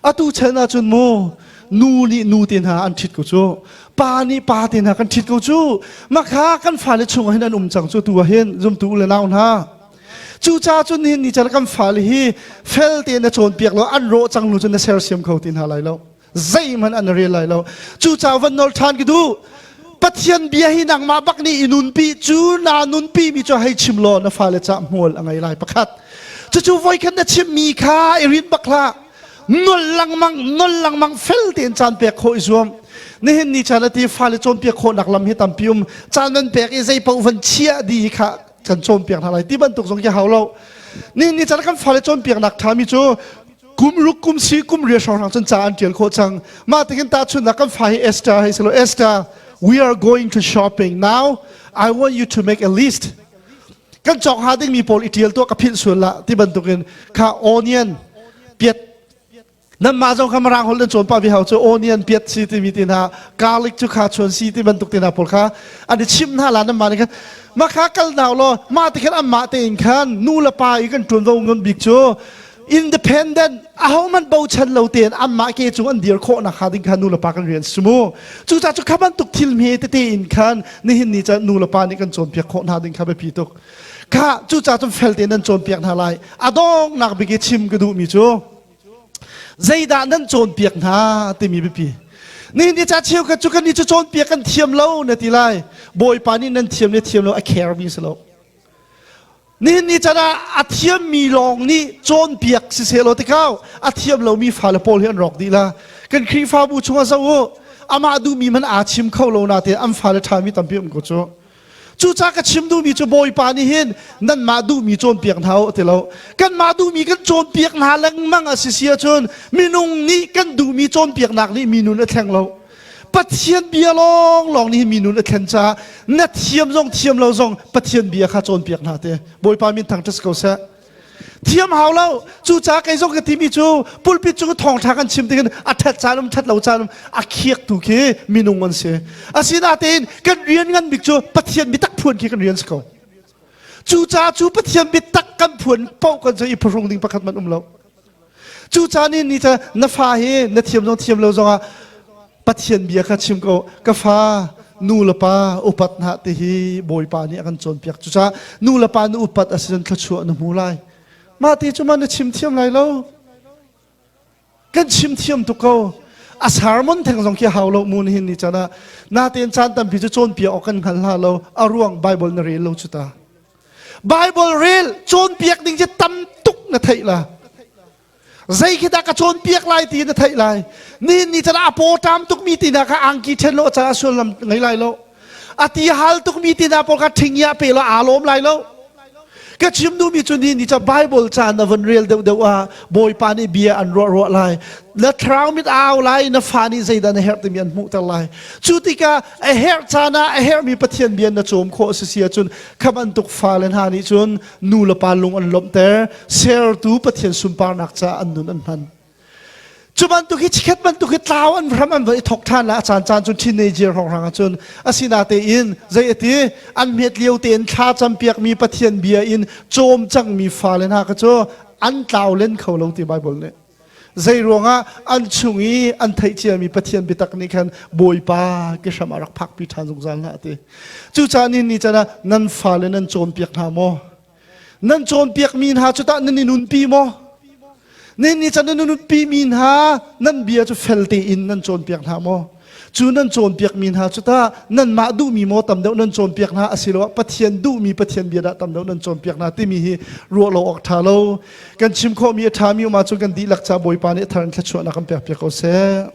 atu chan ahcun mu nu nih nu te hna an ṭhit ko cu pa nih pa te hna kan ṭhit ko cu makha kan fale chungah hin an um cang cu tu ah hin zumtu u le nau hna cucaah cun nihin ni chan kan fale hi fel tein na cawnpiak lo an rawh cang hnu cun na sersiam kho ti hna lai lo zeihmanh an rel lai lo cucaah van nol ṭhan ka duh Pathian bia hi nangmah bak nih i nunpi cu naa nunpi mi cu hei chim law na fale cah hmual a ngei lai pakhat cucu voikhat na chimmi kha i rin bak hlah nol lengmang nol lengmang fel tein caan pek khawh i zuam nihin ni caan ati fale cawnpiak khawhnak lam hi tampi um caan van pek i zei paoh van chiah dih kha kan cawnpiak hna lai ti bantuk zong khi hau lo nihin ni caan kan fale cawnpiaknak ṭhami cu kum ruk kum si kum ria hrawng cun ca an ṭial khawh cang mah tikin tahchunhnak kan fa hi Esther hei silo Esther we are going to shopping now I want you to make a list kan cawk hnga dingmi pawl i ṭial tuah ka philh sual la ti bantukin kha onion piat nan mah zong kha mirang holh nan cawn pah ve hau cu onion piat si timi ti hna garlic cu kha chuan si ti bantuk ti hna pawl kha an i chimh hna la nan mah nih khan mah kha kal nau law mah ti khan anmah tein khan nu le pa i kan ṭuanvo ngan bik cu independent ahohmanh bochan lo tein anmah ke cung an dir khawh nak hnga ding kha nu le pa kan rian si mu cucaah cu kha bantuk thil hme tete in khan nihin ni caan nu le pa nih kan cawnpiak khawh hna ding kha biapi tuk kha cucaah cun fel tein nan cawnpiak hna lai a donghnak bik i chim ka duhmi cu zeidah nan cawnpiak hna timi biapi nihin ni ca cheukhat cu kan ni cu cawnpiak kan thiam lo na ti lai bawipa nih nan thiam le thiam lo a care mi si lo Nihin ni can ah a thiammi lawng nih cawnpiak siseh law tikau a thiam lomi fale pawl hi an rawk dih la. Kan Khrihfabu chungah zoh u, amah duhmi hmanh aa chim kho lo natein an fale ṭhami tampi um ko cu. Cucaah ka chim duhmi cu Bawipa nih hin nanmah duhmi cawnpiak hna u ti lo. Kanmah duhmi kan cawnpiak hna lengmang a si si ahcun minung nih kan duhmi cawnpiaknak nih mi nun a thleng lo. Pathian bia lawnglawng nih mi nun a thlen caah na thiam zong thiam lo zong Pathian bia kha cawnpiak hna te. Bawipa min thangṭhat ko seh. Thiam hau lo. Cucaah kei zong ka timi cu pulpit cung thawngṭha kan chim tikin a ṭhat caan um ṭhat lo caan um a khiaktu khi minung an si. Asinain kan rian ngan bik cu Pathian biatak phuan khi kan rian si ko. Cucaah cu Pathian biatak kan phuan paoh kan cu i phuhrung ding pakhat man um lo. Cucaah ni ni ca na fa hi na thiam zong thiam lo zongah Pathian bia kha chim ko ka fa nu le pa upat hna ti hi Bawipa nih a kan cawnpiak cucaah nu le pa na upat a si cun thluachuah na hmu lai mah ti cu ma na chim thiam lai lo kan chim thiam tuk ko. A sermon theng zong khi hau lo mu nihin ni chan ah. Natein caan tampi cu cawnpiak awk kan hngal hna lo. A ruang Bible na rel lo cu ta. Bible rel cawnpiak ding cu tam tuk na theih la. Zei khi dah ka cawnpiak lai ti na theih lai. Nihin ni chan ah a paw ṭam tukmi ti hna kha angki ṭhen lo a caah sullam ngei lai lo. A ti hal tukmi ti hna pawl kha ṭhingya pe lo aa lawm lai lo. Ka chim duhmi cu ni ni ca Bible ca na van rel deuhdeuh ah Bawipa nih bia an ruah ruah lai. Na thlarau mit au lai, na fa nih zeidah na herh timi an hmuhter lai. Cu tikah a herh caan ah a herhmi Pathian bia na cawm khawh si si ahcun kha bantuk fale hna nih cun nu le pa lung an lawmhter, sertu Pathian sunparnak caah an nun an hman. Cu bantuk hi chikhat bantuk hi tlau an hram an va i thok ṭhan la a caan caan cun teenager hrawnghrang ah cun asinatein zei a ti an hmet lio tein thla campiakmi Pathian bia in cawm cangmi fale hna kha cu an tlau len kho lo ti Bible nih. Zei ruangah an chung i an theih ciami Pathian biatak nih khan Bawipa ke hram a rak phakpi ṭhan zungzal hna a ti. Cucaah ni ni can ah nan fale nan cawnpiak hna maw? Nan cawnpiakmi hna cu tah nan i nunpi maw? Nan nih can nan nunpi mi hna nan bia cu fel tein nan cawnpiak hna maw? Cu nan cawnpiakmi hna cu tah nanmah duhmi maw tam deuh nan cawnpiak hna asiloah Pathian duhmi Pathian bia dah tam deuh nan cawnpiak hna timi hi ruah lo awk ṭha lo. Kan chim khawhmi a ṭhami um ahcun kan dihlak ca Bawipa nih a thar in thluachuahnak kan pekpiak ko seh.